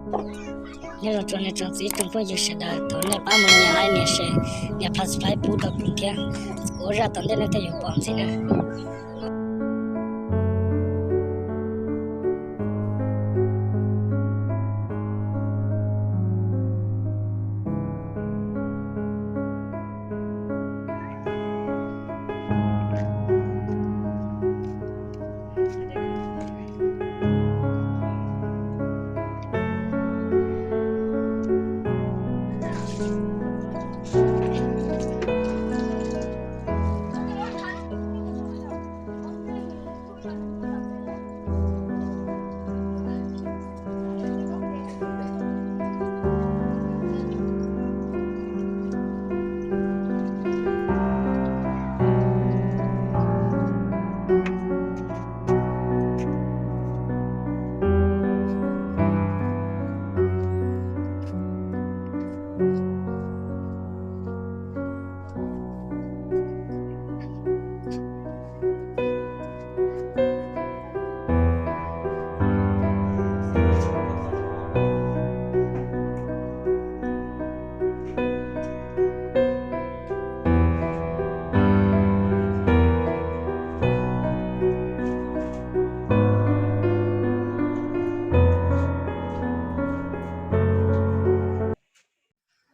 Nyob zoo tsoom niam tsoom txiv tsoom phooj ywg sawv daws, thov nej pab mus nias like, nias share, nias subscribe pub rau kuv thiab, kuv ua zaj tom ntej nej thiaj yuav pom ntxiv na.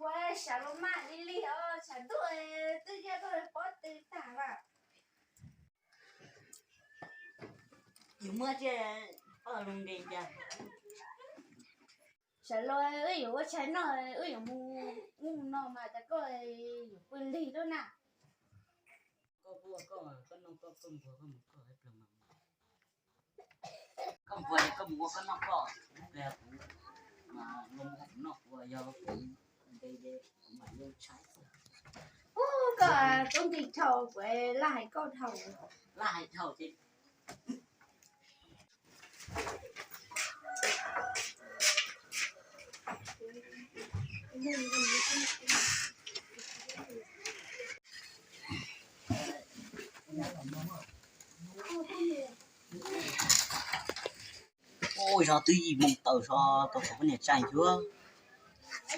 Ua, sawv los maj li li os, tshav ntuj twb yog koj pob tw tag lawm. Yus muab tsiaj poj loo nres cas. Sawv los wb yuav ua tshais noj, wb yuav mus ub mus no mas tas koj yuav pw lig lub na. Koj ua koj, koj noj koj, koj nquag koj mus koj, koj nquag koj mus ua koj noj koj, kuv pliag kuv mas noj kuv ua, yog kuv nte kuv mam li ua tshais. Ub, koj tub nti dhau, kuv laj hais koj dhau. Laj hais dhau ces Ub, zog twb yim moos tawm, zog tau poj niam tseem yuav.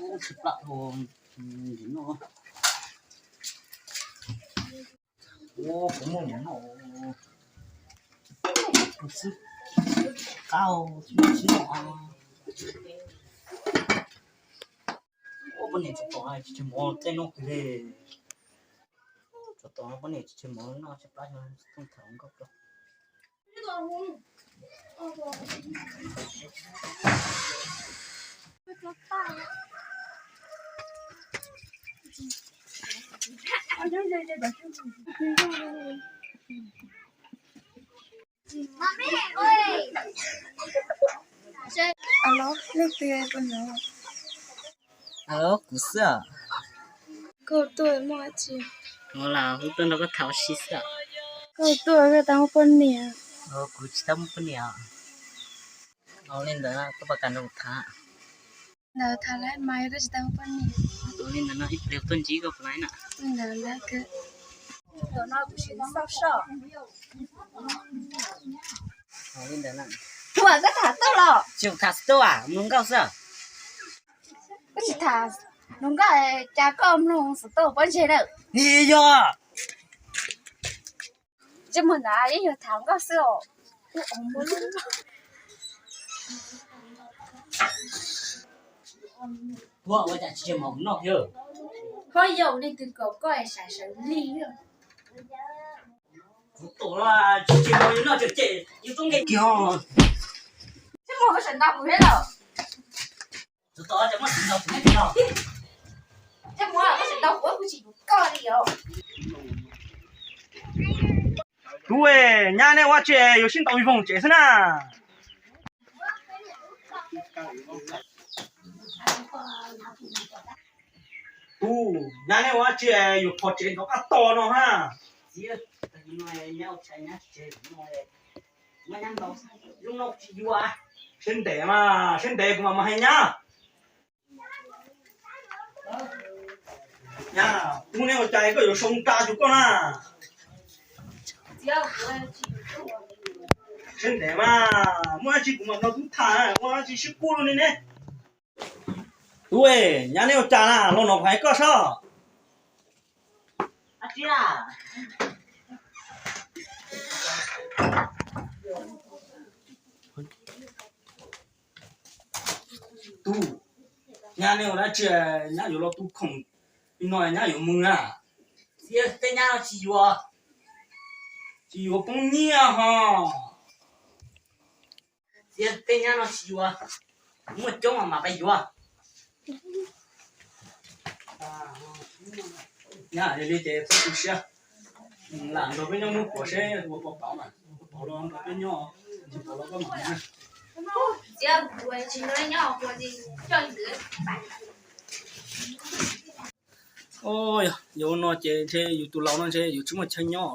Ub, tsis plam dhau, ntxim noj. Ub, kuv muaj mus noj. Kuv xwb qab xwb no. Ub, poj niam tsis pom tsis tseg mov tej noj kiag li. Tsov tom poj niam tsis tseg mov noj, tsis plam dhau, thooj tham nkauj rau. Alo, leej twg? Alo, kuv xwb. Koj tuaj muaj dab tsi? Kuv los kuv tuaj nrog koj tham ua si xwb. Koj tuaj koj tau muaj poj niam? Kuv tsis tau muaj poj niam. Ua li ntawd koj puas kam nrog kuv tham? Ntawd tham laiv mas yog koj tsis tau muaj poj niam. Ua li ntawd no ib pliag tuaj ntsib koj puas laiv na? Li ntawd laiv kawg. Tus no kuv sim xauj soj. Ua li ntawd na. Ua, koj tham tuaj los? Tsis tham xov tooj, mloog nkauj xwb. Koj tsis tham mloog nkauj, cas koj mloog xov tooj pob ntseg na? Yog. Tsis muaj ntawd, ib yog tham nkauj xwb os. Ua, ua cas tsis tseg mov noj thiab? Ho yog leej twg kom koj sawv sawv lig? Kuv tuaj tsis tseg mov noj ces yus tub nkeeg kiag. Tsis muaj koj sawv ntau kuv thiab los? Tus tod ces muab tsis ntau kuv thiab los? Tsis muaj koj sawv ntau kuv kuj tsis yuav koj li os. Tub, nyab neb ua tsi yuav sib ntaus voog tsev xwb na? Tub, nyab neb ua tsi yuav phom tsev nrov qab to no ha? Txiv, lub no tsis yuav, siab ntev mas, siab ntev kuv mam mus hais nyab. Nyab, tub neb ua cas koj yuav sau nra rau koj na? Siab ntev mas, muaj dab tsi kuv mam nrog tub tham, ua dab tsi sib kub luaj li ne. Tub, nyab nej ua cas na, los no kuv hais koj sob. Tub, nyab nej ua dab tsi, nyab yuav los tu khoom li no nyab yuav mus na. Txiv, tej nyab no tsis yuav, tsis yuav poob nyiaj ho. Txiv, tej nyab no tsis yuav, muaj coob mas peb yuav. Nyab li ces txhob tu siab, lam nrog peb nyob muab kuav seb ua puas pauv mas, ua pauv los nrog peb nyob, tsis pauv los koj mam mus na. Yuav ua no ces ntshe yus tus laus no ntshe yus tsis muaj chaw nyob.